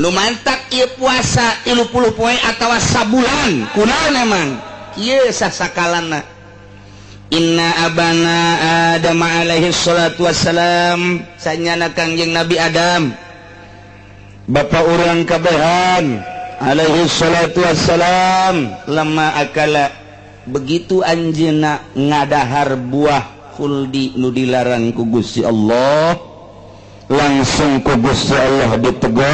Nu mantak ieu puasa 30 poe atawa sabulan, kunaon emang kieu sasakalana? Inna abana Adam alaihi salatu wassalam, sanyana Kangjeng Nabi Adam, bapak urang kabehan, alaihi salatu wassalam, lamma akala, begitu anjeunna ngadahar buah khuldi nu dilarang ku Gusti Allah, langsung ku Gusti Allah ditegur.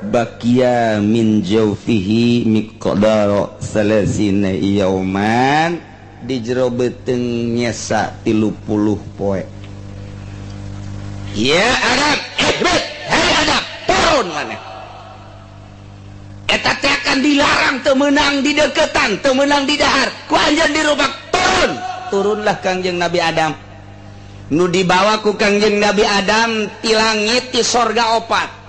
Baqiya min jaufihi miqdar salasina yauman, di jero beuteung nyesa 30 poe. Ya Adam, ihbit, hei Adam, turun. Mana eta teh akan dilarang, teu meunang di deketan, teu meunang di dahar, ku anjeun dirubak turun. Turunlah Kangjeng Nabi Adam. Nu dibawa ku Kangjeng Nabi Adam ti langit, ti sorga, opat.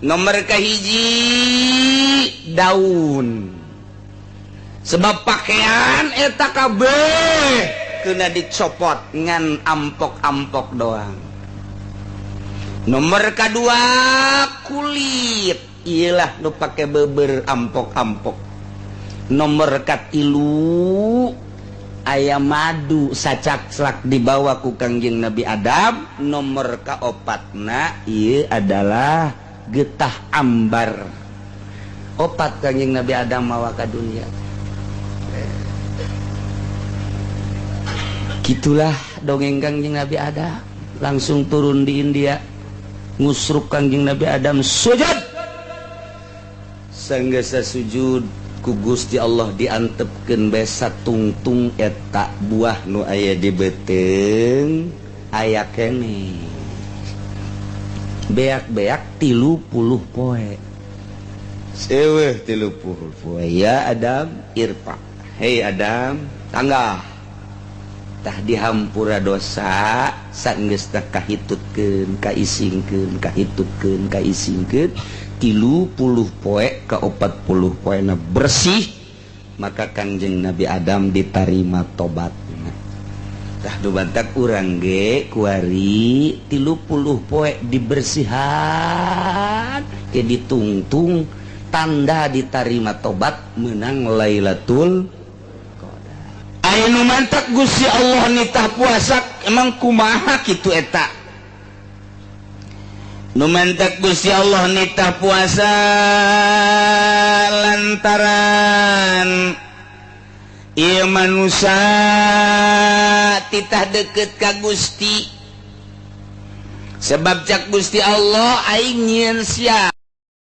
Nomor kahiji daun, sebab pakaian eta kabeh kena dicopot, ngan ampok-ampok doang. Nomor kedua kulit, iyalah nu pake beber, ampok-ampok. Nomor katilu aya madu sacakslak dibawa ku Kangjeng Nabi Adam. Nomor kaopatna ieu adalah getah ambar. Opat Kangjeng Nabi Adam mawa ka dunia. Gitulah dongeng Kangjeng Nabi Adam. Langsung turun di India, ngusruk Kangjeng Nabi Adam sujud. Sanggesa sujud, ku Gusti Allah diantepkeun besa tungtung eta buah nu aya di beuteung aya kene beak-beak 30 poe. Seweh 30 poe. Ya Adam irfa, hei Adam, tangga. Tah, dihampura dosa. Sanggeus tah kahitutkeun, kaisingkeun, kahitutkeun, kaisingkeun 30 poe ke 40 poena bersih, maka Kangjeng Nabi Adam ditarima tobatna. Tah, nu mantak urang ge kuari 30 poe dibersihan ke ditungtung, tanda ditarima tobat, menang Lailatul. Aya nu mantak Gusti Allah nitah puasa emang kumaha kitu eta? Nu mantak Gusti Allah nitah puasa lantaran ieu manusia titah deket ka Gusti, sebab cak Gusti Allah, aing nyieun sia.